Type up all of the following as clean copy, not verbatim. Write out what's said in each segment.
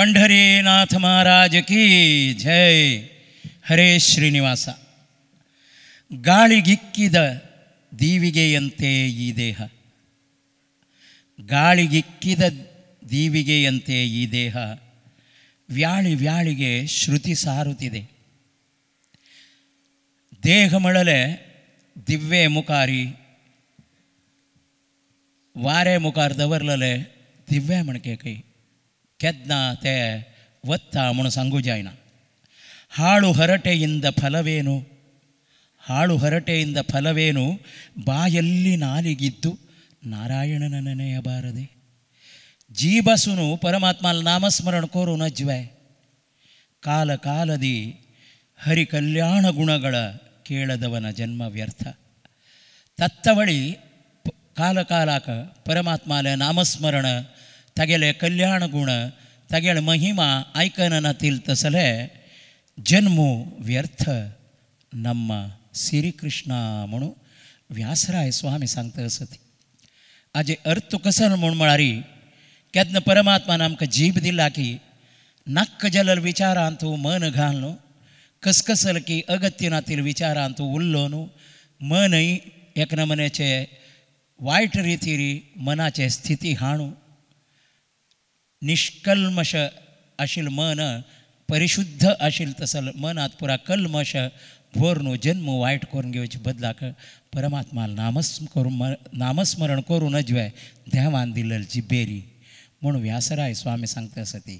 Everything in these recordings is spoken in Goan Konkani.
पंढरीनाथ महाराज की जय. ಹರೇ ಶ್ರೀನಿವಾಸ. ಗಾಳಿಗಿಕ್ಕಿದ ದೀವಿಗೆಯಂತೆ ಈ ದೇಹ, ಗಾಳಿಗಿಕ್ಕಿದ ದೀವಿಗೆಯಂತೆ ಈ ದೇಹ ವ್ಯಾಳಿ ವ್ಯಾಳಿಗೆ ಶ್ರುತಿ ಸಾರುತ್ತಿದೆ. ದೇಹ ಮಳಲೆ ದಿವ್ಯೆ ಮುಖಾರಿ ವಾರೆ ಮುಖಾರದವರ್ಲಲೆ ದಿವ್ಯ ಮಣಕೆ ಕೈ ಕೆದ್ನ ತೇ ಒತ್ತ म्हूण सांगू जायना. ಹಾಳು ಹರಟೆಯಿಂದ ಫಲವೇನು, ಹಾಳು ಹರಟೆಯಿಂದ ಫಲವೇನು, ಬಾಯಲ್ಲಿ ನಾಲಿಗಿದ್ದು ನಾರಾಯಣನ ನೆನೆಯಬಾರದೆ. ಜೀಬಸುನು ಪರಮಾತ್ಮ ನಾಮಸ್ಮರಣ ಕೋರು ನಜ್ವೆ. ಕಾಲ ಕಾಲದಿ ಹರಿ ಕಲ್ಯಾಣ ಗುಣಗಳ ಕೇಳದವನ ಜನ್ಮ ವ್ಯರ್ಥ. ತತ್ತವಳಿ ಕಾಲ ಕಾಲಾಕ ಪರಮಾತ್ಮಾಲೆ ನಾಮಸ್ಮರಣ ತಗೆಲೆ ಕಲ್ಯಾಣ ಗುಣ ತಗೆಳ ಮಹಿಮಾ ಐಕನನ ತಿಲ್ತಸಲೆ ಜನ್ಮು ವ್ಯರ್ಥ ನಮ್ಮ श्रीकृष्ण म्हणून व्यासराय स्वामी सांगता आसती. आजे अर्थ कसल म्हूण म्हळ्यार केन्ना परमात्मान आमकां जीब दिला की नाक्क जलल विचारांत मन घालून कसकसल की अगत्य नातील विचारांत उरलो न्हू मनय एक नमनेचे वायट रितीरी मनाचे स्थिती हाणू निष्कल्मश आशिल्लें मन परिशुद्ध आशिल्लें तसल मनांत पुरा कल्मश भोर जन्म वायट करून घेवचे बदलाक परमात्मा नामस्मरण करून नजवे देवान दिल्ली जिबेरी म्हूण व्यासराय स्वामी सांगता आसा ती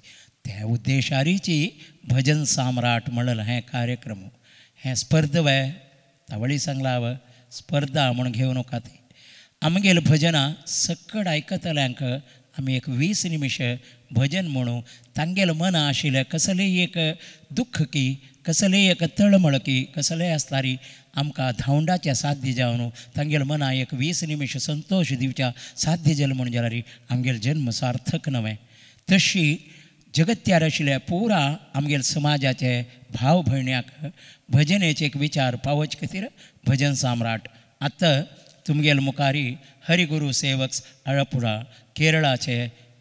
त्या उद्देशारीची भजन सम्राट म्हणलं हें कार्यक्रम हें स्पर्धा वे तावळी सांगला स्पर्धा म्हूण घेवं नाका ती आमगेल भजनां सकड आयकतल्यांक आमी एक 20 निमिश भजन म्हणू तांगेल मना आशिल्लें कसलेय एक दुख्ख की कसलेय एक तळमळ की कसलेय आसतारी आमकां धांवडाचें साध्य जावन तांगेल मना एक 20 निमिश संतोश दिवच्या साध्य जालें म्हूण जाल्यार आमगेल जन्म सार्थक नवें. तशी जगत्यार आशिल्ल्या पुरा आमगेल समाजाचे भाव भयण्याक भजनेचे एक विचार पावोवचे खातीर भजन सम्राट आतां तुमगेल मुखारी हरिगुरु सेवक आळपुरा केरळाचे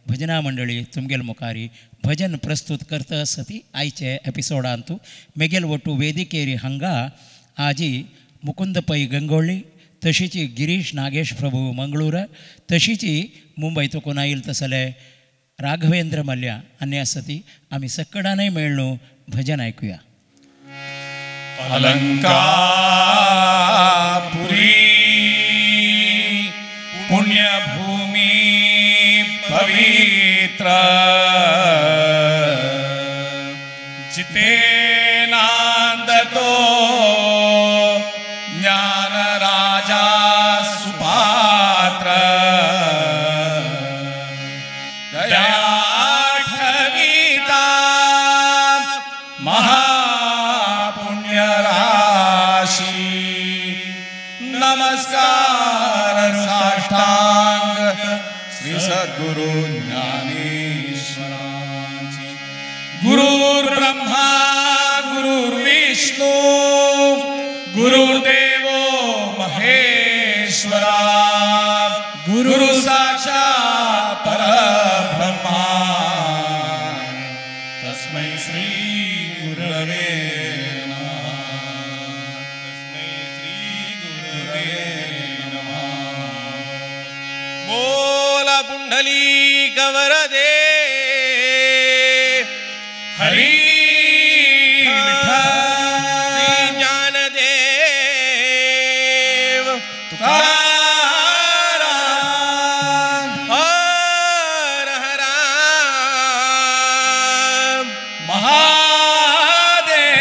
भजना मंडळी तुमगेल मुखारी भजन प्रस्तुत करता आसती. आयचे एपिसोडांतू मेगेल वटू वेदिकेरी हांगा आजी मुकुंद पै गंगोळ्ळी तशीची गिरीश नागेश प्रभू मंगळूर तशीची मुंबय तुकून आयल तसले राघवेंद्र मल्ल्या आनी आसती. आमी सकडानय मेळ्ळू भजन आयकुया. अलंकापुरी पुण्यभूमी पवित्र जितेनांदतो ज्ञान राजा सुपात्र दयाठविता महापुण्यराशि नमस्कार साष्टांग श्री सद्गुरु ज्ञानेश्वराची. गुरुर्ब्रह्मा गुरुर्विष्णु गुरुर्देवो महेश्वरा गुरु साक्षात् परब्रह्मा तस्मै श्री गुरवे नमः. तस्मै श्री गुरवे नमः. बोला पुंडलीक वरदे हरी श्री ज्ञानदेव तुकाराम हर हराम महादेव.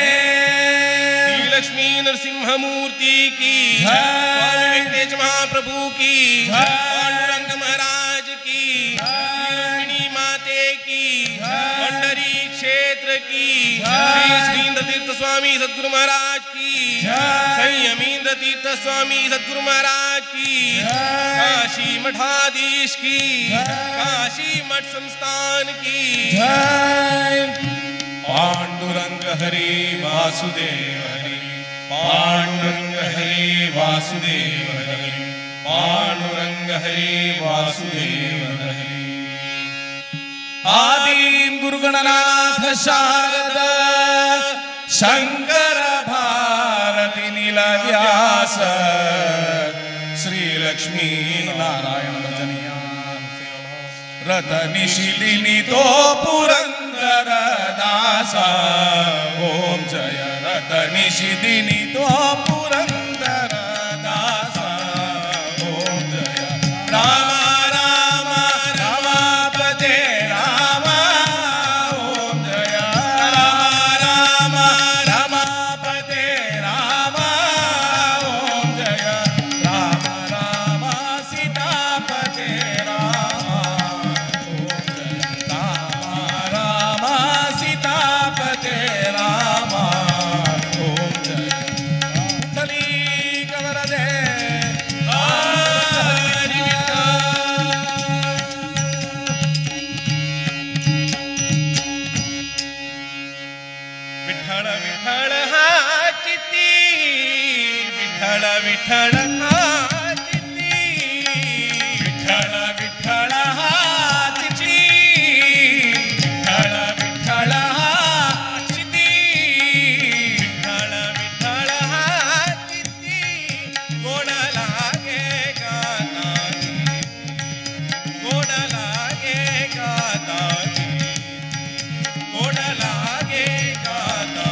श्री लक्ष्मी नरसिंह मूर्ति की जय. स्वामी वेंकटेश महाप्रभु की जय. पांडुरंग महाराज की रुक्मिणी माते की पंढरी क्षेत्र की श्री श्रीन्द्र तीर्थ स्वामी सद्गुरु महाराज की संयमीन्द्र तीर्थ स्वामी सद्गुरु महाराज की काशी मठाधीश की काशी मठ संस्थान की जय. पांडुरंग हरी वासुदेव हरी पांडुरंग हरी वासुदेव हरी पांडुरंग हरी वासुदेव हरी. आदिम गुरुगणनाथ शारद शंकर भारती नीलव्यास श्री लक्ष्मी नारायण भजनिया रतनिशिलिनी तो पुरंदर दासा ओम जय रतनिशिलिनी तो पुरंदर दासा ओम जय राम राम रमापते राम ओम जय राम राम रमापते राम ओम जय राम राम सीतापते राम ओम जय राम राम सीतापते राम ओम जय पुंडलीक वरदे हरी विठ्ठल. विठ्ठल विठ्ठल हा चिती विठ्ठल विठ्ठल हा चिती विठ्ठल विठ्ठल हा चिती विठ्ठल विठ्ठल हा चिती विठ्ठल विठ्ठल हा चिती गोड लागे गाता गोड लागे गाता गोड लागे गाता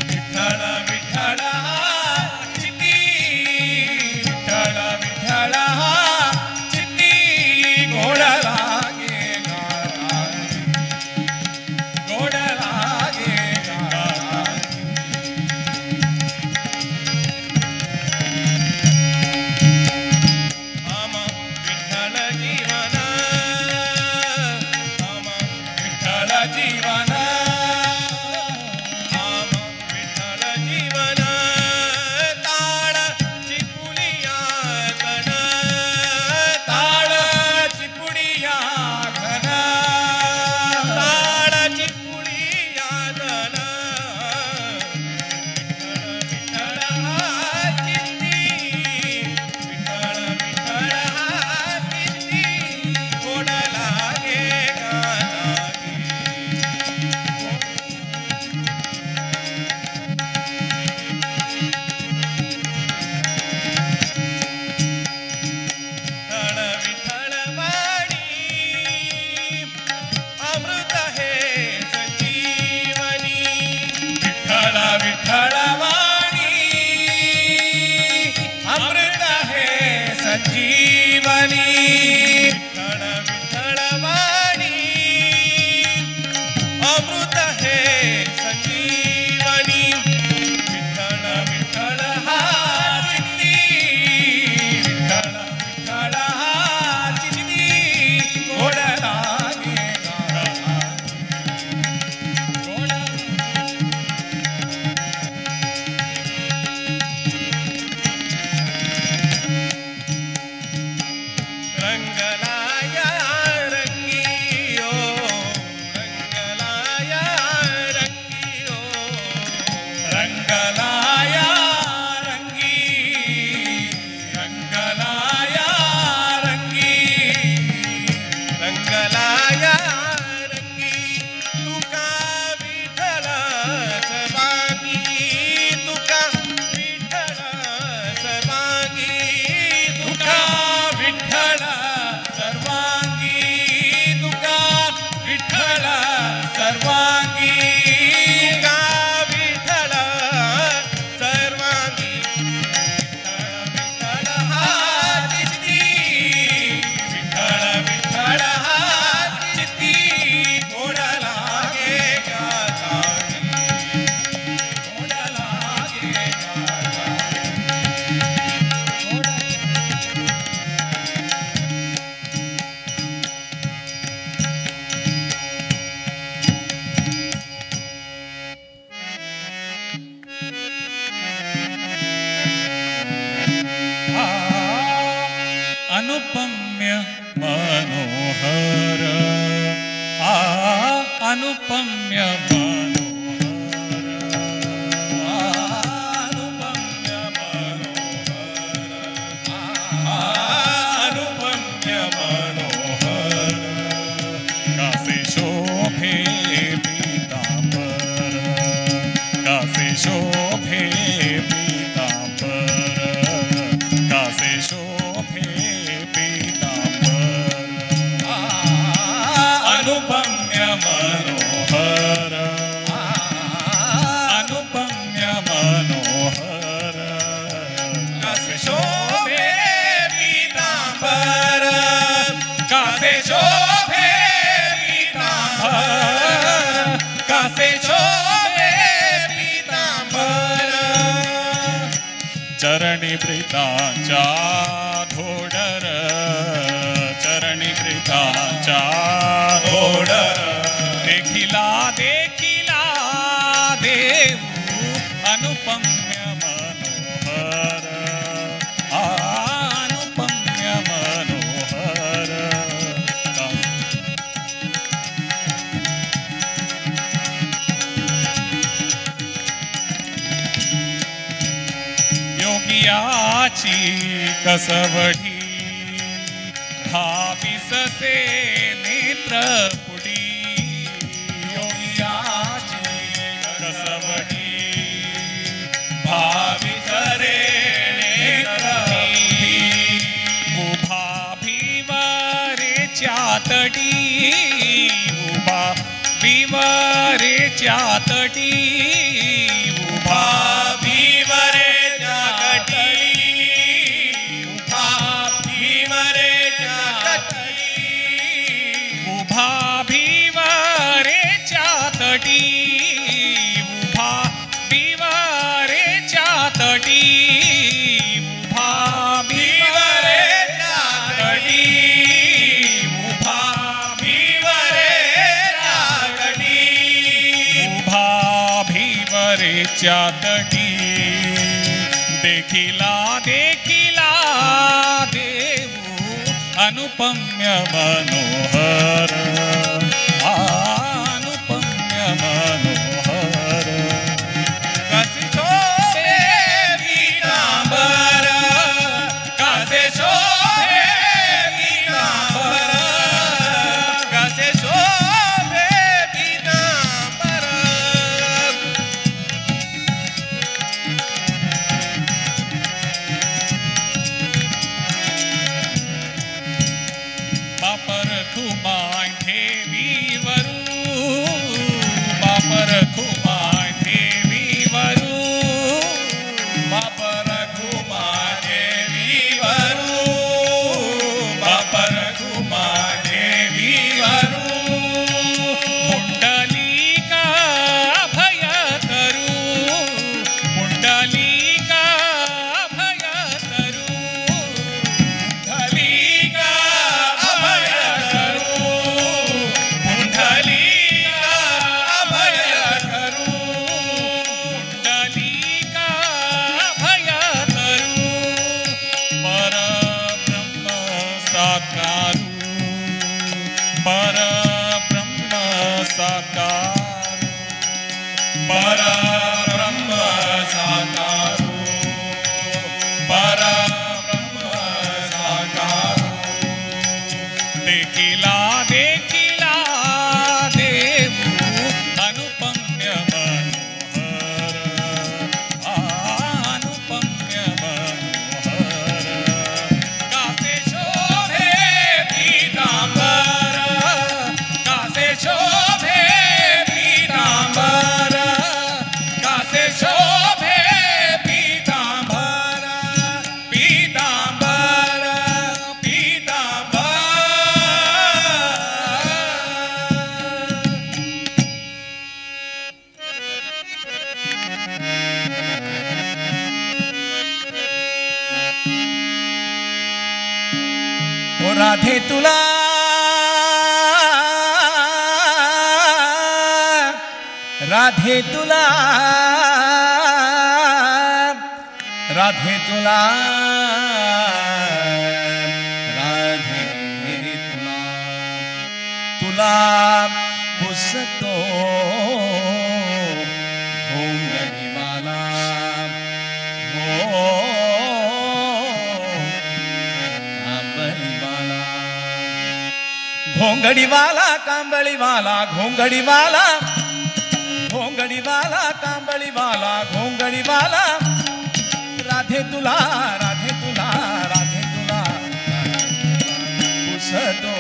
विठ्ठल विठ्ठल हा चिती विठ्ठल विठ्ठल हा चिती गोड लागे गाता गोड लागे गाता. आमा विठ्ठल जीवन आमा विठ्ठल जीवन आमा विठ्ठल जीवन ताळ चिपुलिया गण ताळ चिपुडिया घन ताळ चिपुलिया गण विठ्ठल हा चिती विठ्ठल विठ्ठल हा चिती गोड लागे गाता. विठ्ठल विठ्ठल वाणी अमृत हे संजीवनी विठ्ठल विठ्ठल वाणी अमृत हे संजीवनी विठ्ठल विठ्ठल वाणी अमृत हे संजीवनी विठ्ठल विठ्ठल हा चिती विठ्ठल विठ्ठल हा चिती गोड लागे गाता गोड. रंगलाया रंगियो रंगलाया रंगियो रंगलाया रंगी रंगलाया रंगी रंगलाया रंगी तुका विठ्ठल सर्वांगी तुका विठ्ठल सर्वांगी तुका विठ्ठल सर्वांगी तुका विठ्ठल सर्वांगी तुका विठ्ठल सर्वांगी विठ्ठल हा चिती विठ्ठल विठ्ठल हा चिती गोड लागे गाता गोड लागे गाता. अनुपम्य मनोहर आ अनुपम्य मनोहर अनुपम्य मनोहर अनुपम्य मनोहर. कृतांच्या धोडर, चरणी कृतांच्या धोडर, देखिला देखिला देऊ अनुपम्य मनोहर, अनुपम्य मनोहर. योगियाची कसवडी भाविससे नेत्र पुडी, योगियाची कसवडी भाविसरे नेत्र पुडी, उभा भीवरेच्या तटी, उभा भीवरेच्या तटी, उभा भीवरेच्या तटी, उभा भीवरेच्या तटी, उभा भीवरेच्या तटी, उभा भीवरेच्या तटी, उभा भीवरेच्या तटी, उभा भीवरेच्या तटी, उभा भीवरेच्या तटी, देखिला देखिला देऊ अनुपम्य मनोहर, अनुपम्य मनोहर. कसे शोभे पीतांबर, कसे शोभे पीतांबर, कसे शोभे पीतांबर. बापर खुमाय ठेवी वरू, बापर खुमाय ठेवी वरू, बापर खुमा देवी वरू, बापर खुमा देवी वरू, पुंडलिका भय करू, पुंडलिका भय करू, पुंडलिका अभय करू, पुंडलिका अभय करू, पुंडलिका भय करू, परब्रह्म साकारू, परब्रह्म साकारू, परब्रह्म साकारू, परब्रह्म साकारू. देखिला देखिला देऊ अनुपम्य मनोहर, अनुपम्य मनोहर. कासे शोभे पीतांबर, कासे शोभे पीतांबर, कासे शोभे पीतांबर, पीतांबर पीतांबर. ओ राधे तुला राधे तुला राधे तुला राधे तुला तुला पुसतो घोंगडीवाला, हो कांबळीवाला, घोंगडीवाला कांबळीवाला, घोंगडीवाला घोंगडीवाला कांबळीवाला, घोंगडीवाला राधे तुला राधे तुला राधे तुला पुसतो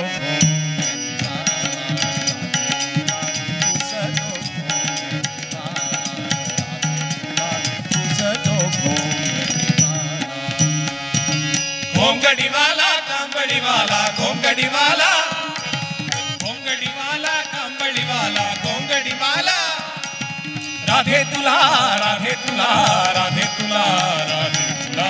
घोंगडीवाला कांबळीवाला, घोंगडीवाला घोंगडीवाला कांबळीवाला, घोंगडीवाला राधे तुला राधे तुला राधे तुला राधे तुला.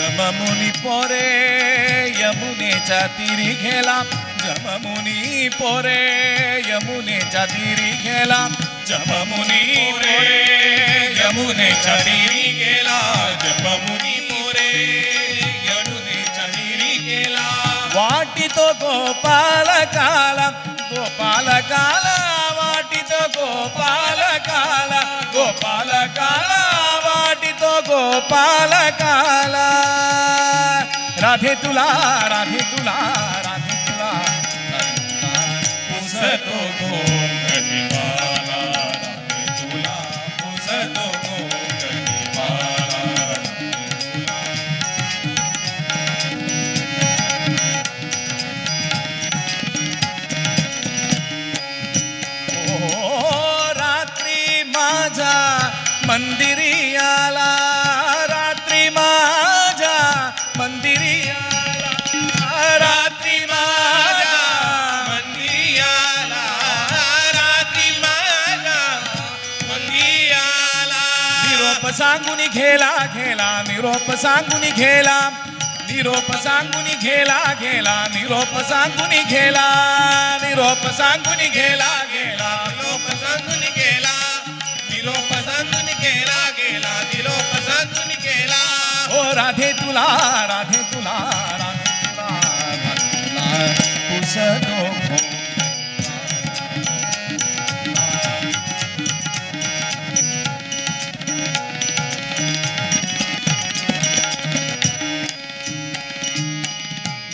जममुनी पोरे यमुनेच्या तीरी गेला, जममुनी पोरे यमुनेच्या तीरी गेला, जममुनी पोरे यमुनेच्या तीरी गेला, जममुनी पोरे यमुनेच्या तीरी गेला. वाटितो गोपाल काला, गोपाल काला, वाटितो गोपाल काला, गोपाल काला, वाटितो गोपाल काला. राधे तुला, राधे तुला, राधे तुला, पुसतो गोंगटीवाला, राधे तुला पुसतो गोंगटीवाला. ओ रात्री माझ्या मंदिरी आला, रात्री माझ्या मंदिरी आला, रात्री माझ्या मंदिरी आला, रात्री माझ्या मंदिरी आला. निरोप सांगून घेला घेला, निरोप सांगून घेला, निरोप सांगून घेला घेला, निरोप सांगून घेला, निरोप सांगून घेला घेला, निरोप सांगून गेला, निरोप सांगून गेला गेला, निरोप सांगून गेला. ओ राधे तुला, राधे तुला, राधे तुला, राधे तुला पुसतो.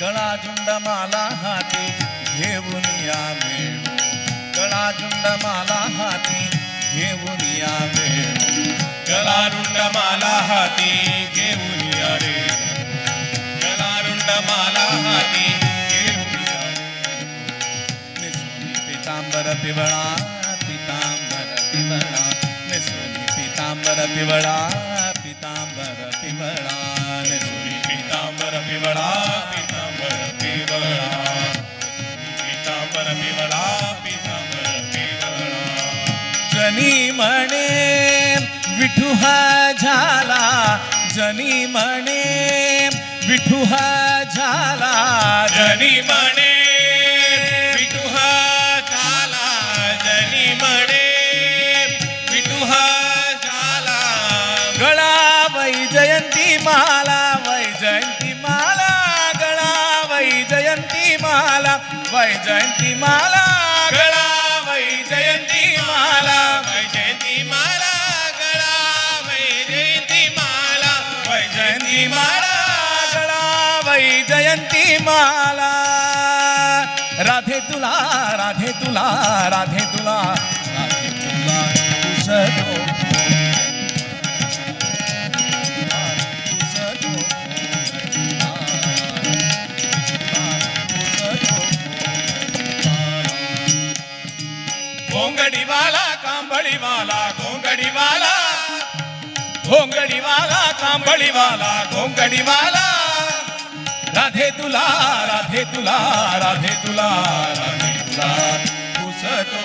गळा झुंड माला हाती घेऊन या वेणू, गळा झुंड माला हाती घेऊन या वेणू, गलारुंड माला हाती घेऊन या रे, गलारुंड माला हाती घेऊन या रे. नेसोनी पितांबर पिवळा, पितांबर पिवळा, नेसोनी पितांबर पिवळा, पितांबर पिवळा, नेसोनी पितांबर पिवळा, पितांबर पिवळा, पितांबर पिवळा, पितांबर पिवळा. जनी म्हणे विठू हा झाला, जनी म्हणे विठू हा झाला, जनी म्हणे विठू हा झाला, जनी म्हणे विठू हा झाला. गळा वैजयंती माला, वैजयंती माला, गळा वैजयंती माला, वैजयंती माला, गळा वैजयंती माला, वैजयंती माला, गळा वैजयंती माला, वैजयंती माला, गळा वैजयंती माला. राधे तुला, राधे तुला, राधे तुला, राधे तुला पुसतो, पुसतो, पुसतो. घोंगडीवाला कांबळीवाला, घोंगडीवाला, घोंगडीवाला कांबळीवाला, घोंगडीवाला. राधे तुला, राधे तुला, राधे तुला, राधे तुला पुसतो,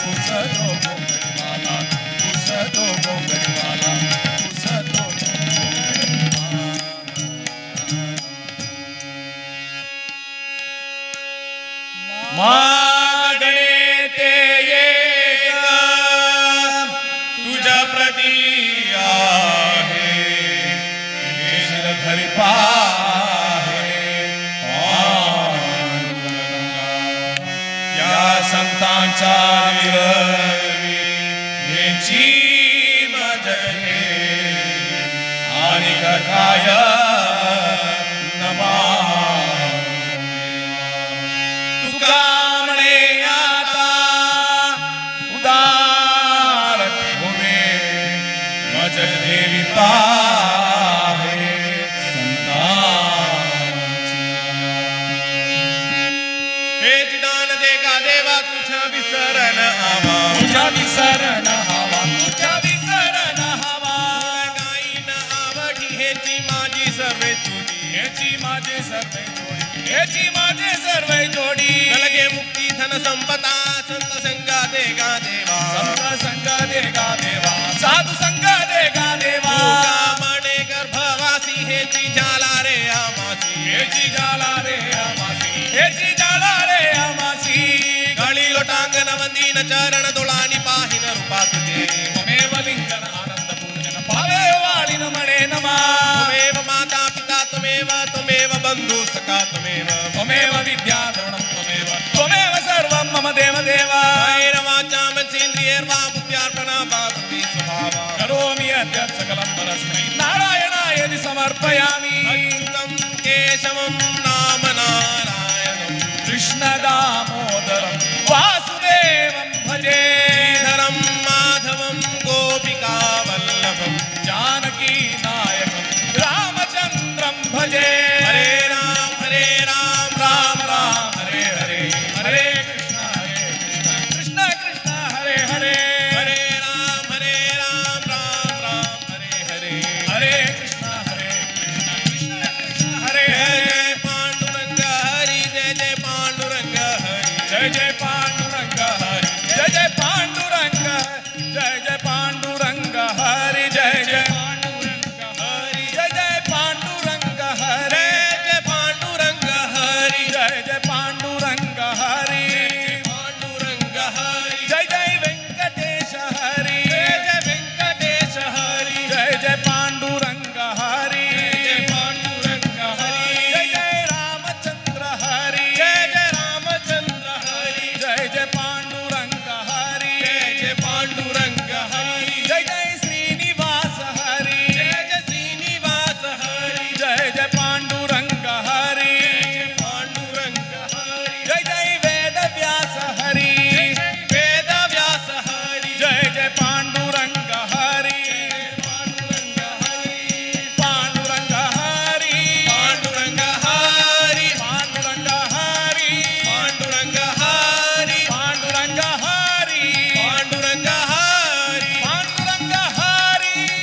पुसतो घोंगडीवाला, पुसतो घोंगडीवाला, पुसतो. मागणे ते एक तुझ्या प्रती आहे, हे शिर धरी पाहे पांडुरंगा. या संतांच्या निरवी हेची मजते आणि काय नमा. तुका म्हणे आता उदार होवे, मज देवी पाहे संतांची. हे दान देगा देवा तुझ्या विसरण आवा, तुझ्या विसरण हवा, तुझ्या विसरण हवा. गाईन आवडी हेची माझी सर्वे तुझी, हेची माझे सर्वे जोडी, हेची माझे सर्वे जोडी. नलगे मुक्ती धन संपदा संत संगा दे देगा देवा साधु संग देगा देवा म्हणे गर्भवासी हेची झाला रे आमासी हेची झाला रे आमासी हेची झाला रे आमासी गळी लोटांगण वंदीन चरण दोळानी पाहिन रूपा तुझे त्वमेव लिंगन आनंद पूजन पावे वाळीन म्हणे नमा त्वमेव माता पिता त्वमेव त्वमेव बंधु सखा त्वमेव त्वमेव विद्या द्रोणं त्वमेव त्वमेव सर्वं मम देव देवा वाचा मनसेंद्रियैर्वा बुद्ध्यार्पणा वा प्रकृति स्वभावा करोमि यद्यत् सकलं परस्मै नारायणायेति समर्पयामि अच्युतं केशवं नाम नारायणं कृष्ण दामोदरं वासुदेवं भजे श्रीधरं माधवं गोपिकावल्लभं जानकी नायकं रामचंद्रं भजे हरे राम राम राम हरे हरे हरे कृष्ण कृष्ण कृष्ण हरे हरे हरे राम राम राम हरे हरे हरे कृष्ण कृष्ण कृष्ण हरे हरे जय पांडुरंग हरी जय जय पांडुरंग हरी जय जय पांडुरंग हरी जय जय पांडुरंग जय जय पांडुरंग हरी जय जय पांडुरंग हरी जय जय पांडुरंग हरी जय पांडुरंग हरी जय जय पांडुरंग हरी पांडुरंग हरी जय जय वेंकटेश हरी जय जय वेंकटेश हरी जय जय पांडुरंग हरी जय पांडुरंग हरी जय जय रामचंद्र हरी जय जय रामचंद्र हरी जय जय पांडुरंग हरी जय जय पांडुरंग हरी जय जय श्रीनिवास हरी जय जय श्रीनिवास हरी जय जय पांडुरंग हरी जय पांडुरंग हरी जय जय वेद व्यास हरी वेद व्यास हरी जय जय पांडुरंग हरी पांडुरंग हरी पांडुरंग हरी पांडुरंग हरी पांडुरंग हरी पांडुरंग हरी पांडुरंग हरी पांडुरंग हरी पांडुरंग हरी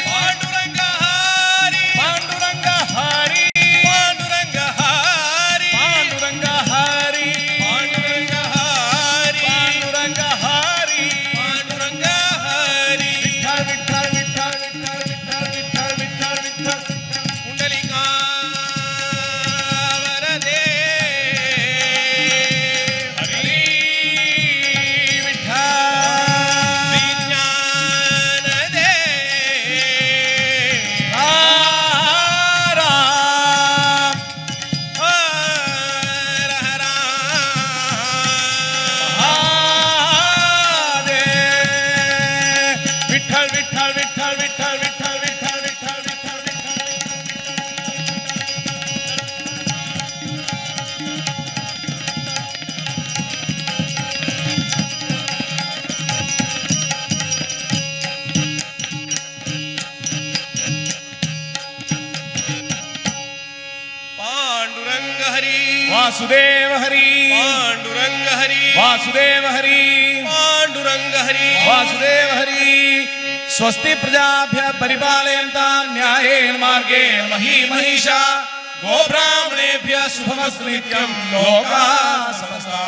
पांडुरंग हरी पांडुरंग हरी पांडुरंग हरी पांडुरंग हरी पांडुरंग हरी पांडुरंग हरी पांडुरंग हरी विठ्ठल विठ्ठल विठ्ठल विठ्ठल विठ्ठल विठ्ठल विठ्ठल विठ्ठल पुंडलिका वरदे हरी विठ्ठल विज्ञान दे राम हर हरा महादेव विठ्ठल विठ्ठल विठ्ठल विठ्ठल विठ्ठल विठ्ठल विठ्ठल विठ्ठल विठ्ठल पांडुरंग हरी वासुदेव हरी पांडुरंग हरी वासुदेव हरी पांडुरंग हरी वासुदेव हरी स्वस्ति प्रजाभ्य परिपालयन्तां न्यायेन मार्गेण मही महिषा गोब्राह्मणेभ्य शुभमस्तु नित्यं लोका समस्ता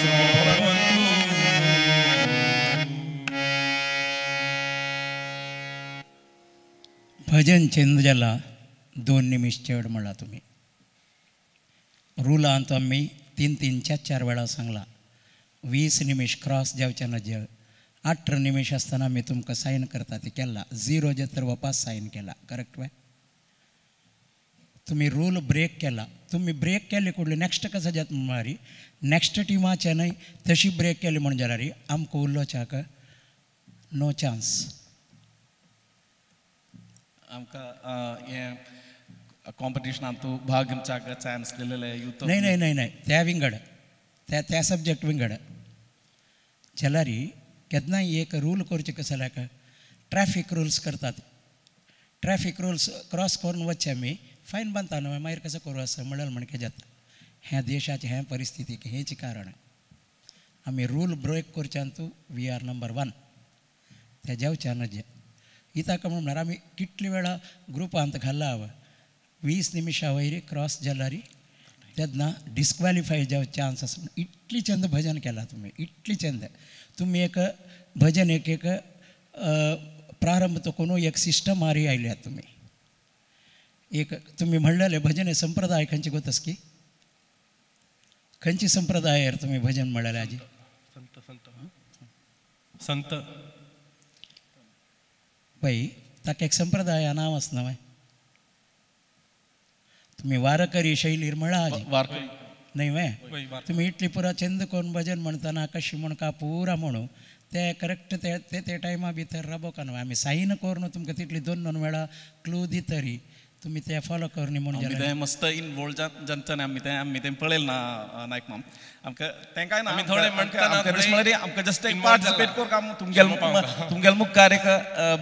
सुखिनो भवन्तु। भजन चेंज जाला 2 निमिष चड म्हणला तुम्ही रुलांत आमी 3 3 4 4 वेळा सांगला 20 निमिष क्रॉस जावचे ना जे 18 निमिष आसतना आमी तुमकां सायन करता ते केला 0 जे तर वापस सायन केला करेक्ट वे तुम्ही रूल ब्रेक केला तुम्ही ब्रेक केले कुठले नेक्स्ट कसं जात म्हळ्यार नेक्स्ट टिमाचे न्हय तशी ब्रेक केली म्हण जाल्यार आमकां उरलोच्याक नो चान्स आमकां हें कॉम्पिटिशनान तूं भाग घेवच्याक चान्स दिलेले युथ नाही नाही नाही नाही त्या विंगड त्या त्या सब्जेक्ट विंगड जाल्यार केन्नाय एक रूल करचे कसं जाल्यार ट्रॅफीक रुल्स करतात ट्रॅफीक रुल्स क्रॉस करून वचचे आमी फायन बांदता न्हय मागीर कसं करूं आसा म्हणल्यार म्हणके जाता ह्या देशाचे हें परिस्थितीक हेच कारण आमी रूल ब्रेक करच्यान तूं we are number 1 त्या जेवच्या नजे इताक म्हणल्यार आमी कितले वेळा ग्रुपांत घाल्ला हांव 20 निमिषा वयर क्रॉस जाल्यार तेन्ना डिस्क्वॉलिफाय जावं चान्स आसा. इतली चंद भजन केला तुमी, इतली चंद तुमी एक भजन एक एक प्रारंभ तो कोणू एक सिस्टम आरी आयल्या तुमी एक तुमी म्हणलेले भजन संप्रदाय खंयची गोतस की खंयची संप्रदायार तुमी भजन म्हणलेले आजी संत संत संत बाई ताका एक संप्रदाय नांव आसना मागीर तुमी वारकरी शैलीर म्हणला आजी वारकरी न्हय वे तुमी इटली पुरा चंद कोन भजन म्हणतना कशी म्हण का पुरा म्हणू ते करेक्ट ते ते टायमा भितर राबोवका न्हय आमी सायन करून तुमकां तितली दोन दोन वेळा क्लू दितरी तुमी ते फॉलो करनी म्हणून ते मस्त इनवॉल्व जाता आमी तें आमी तें पळयल ना नायक माम आमकां तें काय ना थोडे म्हणटा आमकां जस्ट एक पार्टिसिपेट कोरका तुमगेले मुखार एक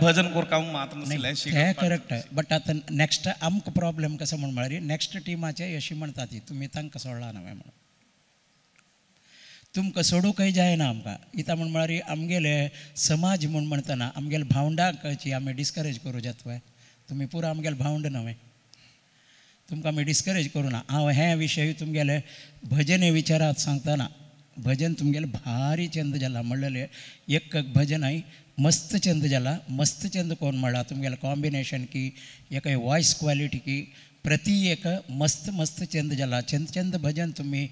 भजन कोरका मात नासलें तें करेक्ट बट आतां नेक्स्ट आमकां प्रॉब्लेम कसो म्हण म्हळ्यार नेक्स्ट टिमाचे अशी म्हणटा ती तुमी तांकां सोडला न्हय म्हणून तुमकां सोडूंकय जायना आमकां इतां म्हण म्हळ्यार आमगेले समाज म्हूण म्हणटना आमगेले भावंडांची आमी डिस्करेज करूं जाता तुमी पुरा आमगेले भावंड न्हय तुमकां आमी डिस्करेज करूं ना हांव हे विशय तुमगेले भजने विचारात सांगतना भजन तुमगेले भारी चंद जाला म्हणलेले एक भजन हांवें मस्त चंद जाला मस्त चंद कोण म्हणला तुमगेले कॉम्बिनेशन की एक वॉयस क्वालिटी की प्रति एक मस्त मस्त चंद जाला चंद चंद भजन तुमी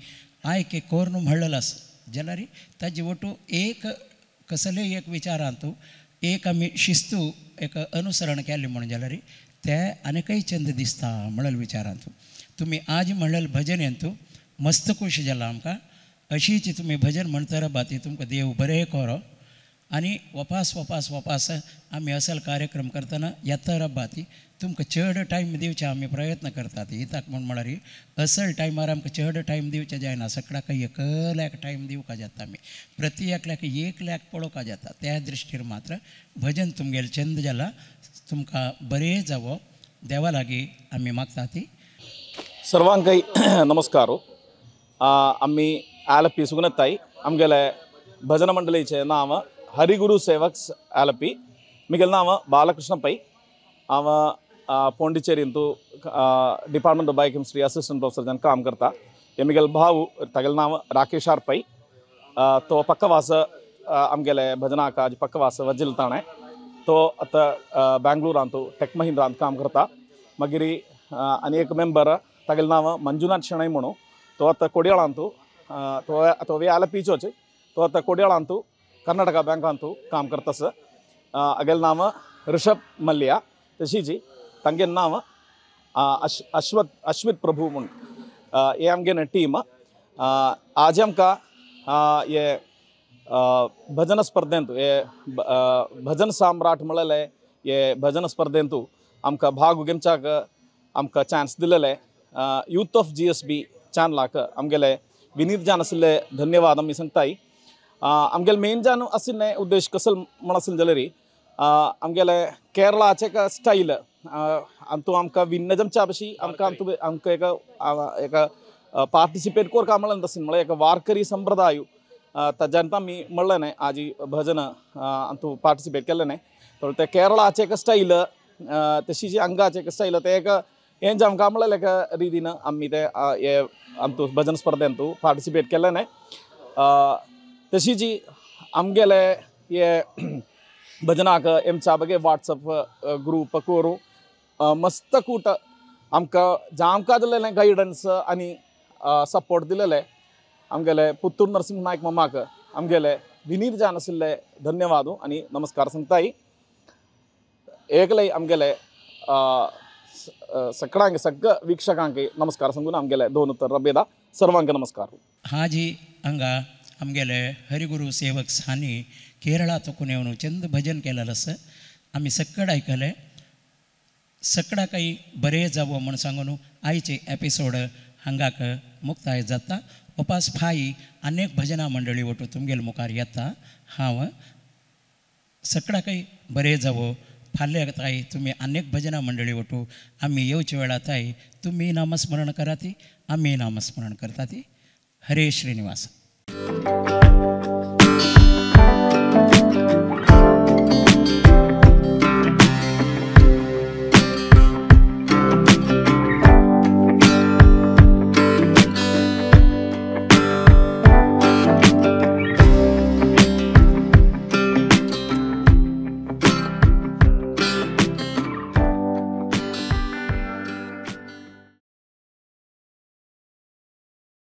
आयके कोरून म्हणलेलो आसा जाल्यार ताजे वटू एक कसलेय एक विचारांतू एक आमी शिस्तू एक अनुसरण केलें म्हणून जाल्यार ते आनीकय चंद दिसता म्हणलें विचारांतू तुमी आज म्हणलें भजन हेतू मस्त खूश जाला आमकां अशीच तुमी भजन म्हणटा राबात तुमकां देव बरें करो आनी वपास वपास वपास आमी असल कार्यक्रम करतना येता राबात तुमकां चड टायम दिवचे आमी प्रयत्न करतात इताक म्हूण म्हळ्यार असल टायमार आमकां चड टायम दिवचें जायना सगळ्याक एकल्याक टायम दिवपाक जाता आमी प्रति एकल्याक एक लाख पळोवपाक जाता त्या दृश्टीर मात्र भजन तुमगेलें चंद जाला तुमकां बरें जावो देवा लागीं आमी मागता ती सर्वांकय नमस्कार. आमी आलपी सुगुणताई आमगेले भजन मंडळीचें नांव हरिगुरु सेवक आलपी. मिगेलें नांव बालकृष्ण पै. हांव पोंडिचेरींतू department of biochemistry assistant professor जावन काम करता. हे मिगेले भाऊ तागेलें नांव राकेश आर पै. तो पक्कवास आमगेले भजनाक आज पक्कवास वजील ताणें. तो आतां बेंगलोरांतू टेक महिंद्रांत काम करता. मागीर आनी एक मेंबर तागेलें नांव मंजुनाथ शणै म्हणून. तो आतां कोडियाळांतू तो आलपीचोच. तो आतां कोडियाळांतू कर्नाटका बँकांतू काम करतास. हागेलें नांव ऋषभ मल्ल्या. तशीच तांगेलें नांव अश्वित प्रभू म्हूण. हे आमगेलें टीम आज आमकां हे भजन स्पर्धेंत हे भजन सम्राट म्हणलेले हे भजन स्पर्धेंतू आमकां भाग घेवच्याक आमकां चान्स दिलेले यूथ ऑफ GSB चॅनलाक आमगेले विनीत जान आशिल्ले धन्यवाद आमी सांगताय. आमगेले मेन जान आशिल्ले उद्देश कसो म्हण आशिल्ले जाल्यार आमगेले केरळाचे एक स्टायल आमतू आमकां विन्न जमच्या पशी आमकां आमकां एक एक पार्टिसिपेट कोरका म्हणलें तशें म्हळ्यार एक वारकरी संप्रदाय ताज्यान आमी म्हणलें न्हय आजी भजन आमतू पार्टिसिपेट केलें न्हय तर ते केरळाचे एक स्टायल तशी जी अंगाचे एक स्टायल ते एक हें जे आमकां म्हणलें एका रितीन आमी ते हे आमतू भजन स्पर्धेंतू पार्टिसिपेट केलें न्हय. तशी जी आमगेले हे भजनाक एमच्या बगे वॉट्सअप ग्रूप करूं मस्त कूट आमकां जामकां दिलेलें गायडन्स आनी सपोर्ट दिलेले आमगेले पुत्तूर नरसिंह नायक मामाक आमगेले विनीत जान आशिल्ले धन्यवाद आनी नमस्कार सांगताय. एकले आमगेले सगळ्यांक सगळ्या वीक्षकांक नमस्कार सांगून आमगेले दोन उत्तर रबेदा सर्वांक नमस्कार. हाजी हांगा आमगेले हरिगुरु सेवक हांणी केरळा तकून येवन चंद भजन केलेलें आसा. आमी सक्कड आयकलें सगळा काही बरें जावो म्हूण सांगून आयचे एपिसोड हांगाक मुक्ताय जाता. उपास फाई अनेक भजना मंडळी वटू तुमगेले मुखार येता. हांव सगळा काही बरें जावो फाल्यां ताई तुमी अनेक भजना मंडळी वटू आमी येवचे वेळा ताई तुमी नामस्मरण कराती आमी नामस्मरण करता ती. हरे श्रीनिवास.